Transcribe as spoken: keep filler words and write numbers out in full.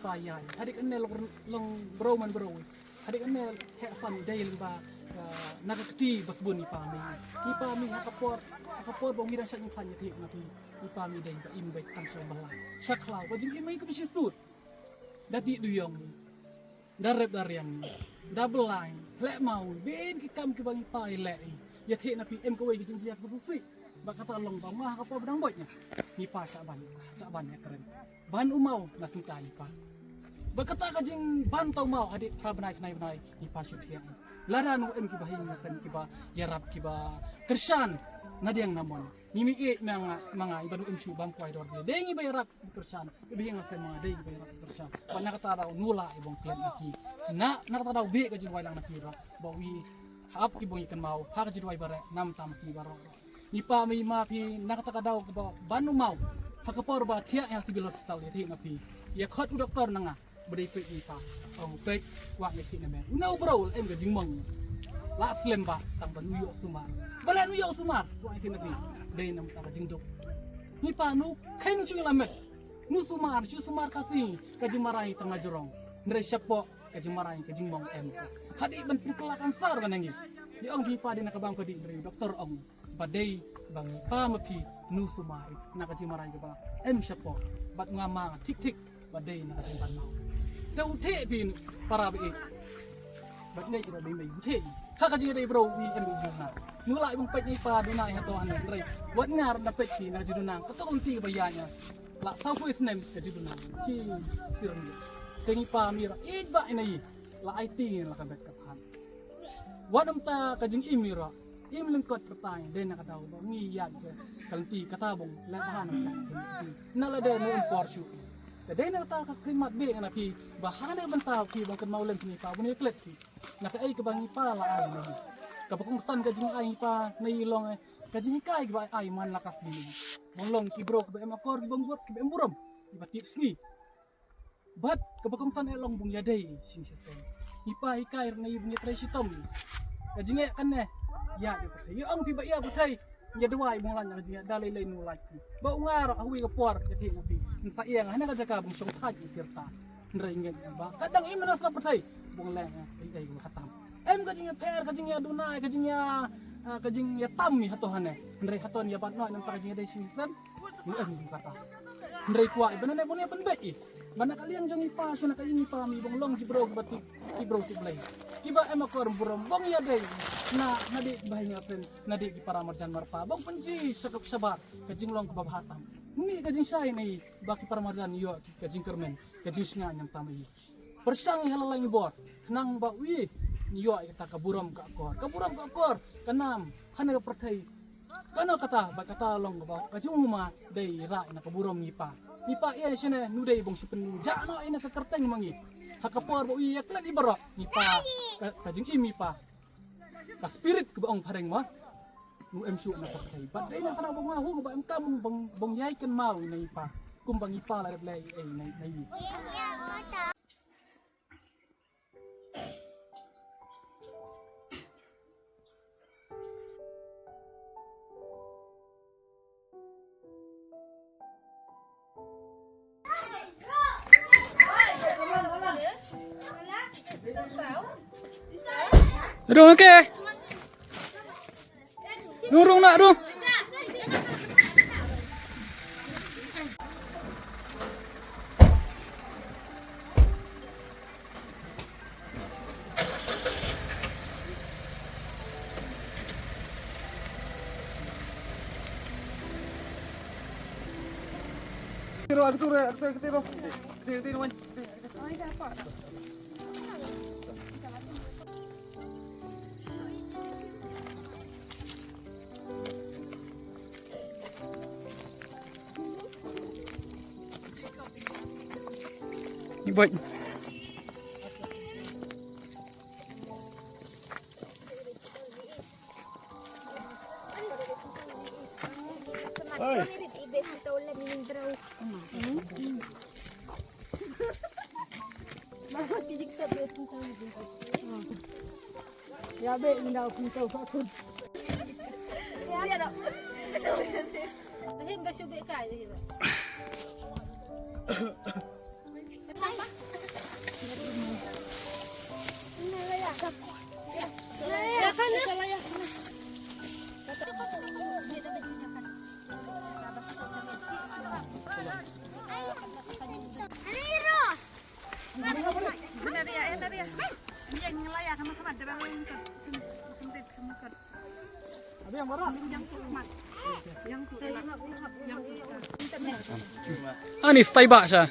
Ba ïa hadien kane long, long bro man bro. Hadien kane heh san dei lyngba, ah, na ka kti ba sbun i pa mei. I pa mei ha ka por, ha ka por ba ngi dang shah ïing khlaiñ ïa thik na phi. I pa mei dei ba im beit tang sha ba la sha khlaw, ka jingim mei ka ba shisut. Da dih duyong, da rep da riang, da blai, leh maw, bun ki kam kiba ngi pa i leh i. Ïa thik na phi em kawei ka jingjia ka shisih. Ba kata long ba ma ha ka por ba dang beit na ngi pa shah ban, shah ban ïa kren. Ban u maw na sngewthuh i pa. Ba kata ka jingban tau maw hadien phra bnai khnai bnai i pa shu thiah. Lada nu em kiba hi na sem kiba ïarap kiba kyrshan na diang na mon. Ngi mi eh ma nga, ma nga, ba nu em shu bam kwai dor bli. Dei ngi ba ïarap kyrshan. Iba hi na sem ma nga dei ngi ba ïarap kyrshan. Ba na kata daw nu la i bong klet na ki. Na, na kata daw beh ka jingwai lang na ki ra. Ba wi hap i bong i kan maw ha ka jingwai ba re nam tam ki ba ro. Ngi pa mei ma phi na kata ka daw ba ban u maw. Ha ka por ba thiah ïa civil hospital ïa thik na phi. Ïa khot u doktor na nga ba dei peit ngi pa. Ong peit kwah ïa thik na me. U na u bro em ka jingmong. La slem ba tang ba nu ïoh sumar. Ba la nu ïoh sumar kwah ïa thik na phi. Dei nam ta ka jingduk. Ngi pa nu khen shu la met. Nu sumar shu sumar Khasi ka jingmarai tang na jrong. Ndrei shapoh ka jingmarai ka jingmong em ka. Hadien ban pukla kan sar ka nangi. Ïa ong phi pa dei na ka bam ka dih ndrei doktor ong. Ba dei ba ngi pa ma phi nu sumar na ka jingmarai ka ba em shapoh. Bad nga ma thik thik ba dei na ka jingban mau. Te u thik phi para ba i. Bad ngi ba dei mai u thik. Ha ka jingdei bro i em i juna. Nu la i bang peit ngi pa duna i hato ane ndrei. Wat nga na peit phi na jingduna ka tong ti ba ïa nya. La saw phew snem ka jingduna. Chi sirni. Te ngi pa mi ra i ba ina i. La ai ti la ka bet ka phan. Wat namta ka jingim i ra. Im lyngkot pyrthai dei na ka daw ba ngi ïa ka kalti kata bong la ba na ka. Na la dei nu em por shu. Te dei na kata ka khymat beh na phi ba ha ne bynta phi bang kan mau lem phi pa bun ïa klet phi. Na ka ei ka ba ngi pa la ai na ngi. Ka ba kongsan ka jingai ngi pa na i long eh. Ka jinghikai ka ba ai man la ka sngi. Bang long ki bro ka ba em akor ki bang buat ki ba em burom. Ki ba tip sngi. Bad ka ba kongsan eh long bung ïa dei shisien. Ngi pa hikai rngai bung ïa trei shitom. Ka jingeh kan ne. Ïa ïa pyrthei. Ïa ong phi ba ïa pyrthei. Ïa duwai bung lan ïa ka jingeh da lei lei nu lai. Ba u ngar ha wi ka por ka thik ngi phi. Ngi sa ïa nga hana ka jaka bung shong thaj ïa chirta. Ndrei ngi ba ka dang im na sa pyrthei. Bung leh ïa ei ei bung khatam. Em ka jingïa pher ka jingïa dunai ka jingïa, ah, ka jingïa tam ïa hato hane. Ndrei hato ïa bat noi namta ka jingïa dei shisien. Ngi em bung kata. Ndrei kwah i ba na ne bun ïa pynbeit i. Ba na ka liang jong i pa shu na ka ïing i pa mi bong long ki bro ki ba tip ki bro tip lei. Ki ba em akor burom bong ïa dei. Na na dei ba hi nga sen na dei ki para marjan marpa bong pynji shakap shabar ka jinglong ka ba bha tam. Ni ka jingshai nei ba ki para marjan ïoh ki ka jingkyrmen ka jingsnga ñiam tam i. Pyrshang ïa la lang i bor khnang ba wi ngi ïoh ïa kata ka burom ka akor ka burom ka akor ka nam hana ka pyrthei. Kano kata ba kata long ba ka jingma dei ra ïa na ka burom ngi pa. Ngi pa ïa shane nu dei bong shu pynjah no ïa na ka kyrteng ma ngi. Ha ka por ba wi ïa klet i barok ngi pa ka, ka jingim ngi pa. Ka spirit ka ba ong phareng ma. Nu em shu na ka pyrthei. Ba dei na kata ba ma hu ba em kam bong bong ïai kan mau ïa na ngi pa. Kum ba ngi pa la dep lei ei na ngi. Rung ke. Rung rung nak rung. Ni boy. Ya be ni dah pun tahu aku. Ya dah. Tahim ba shu be kai tahim. Ani stai ba sha.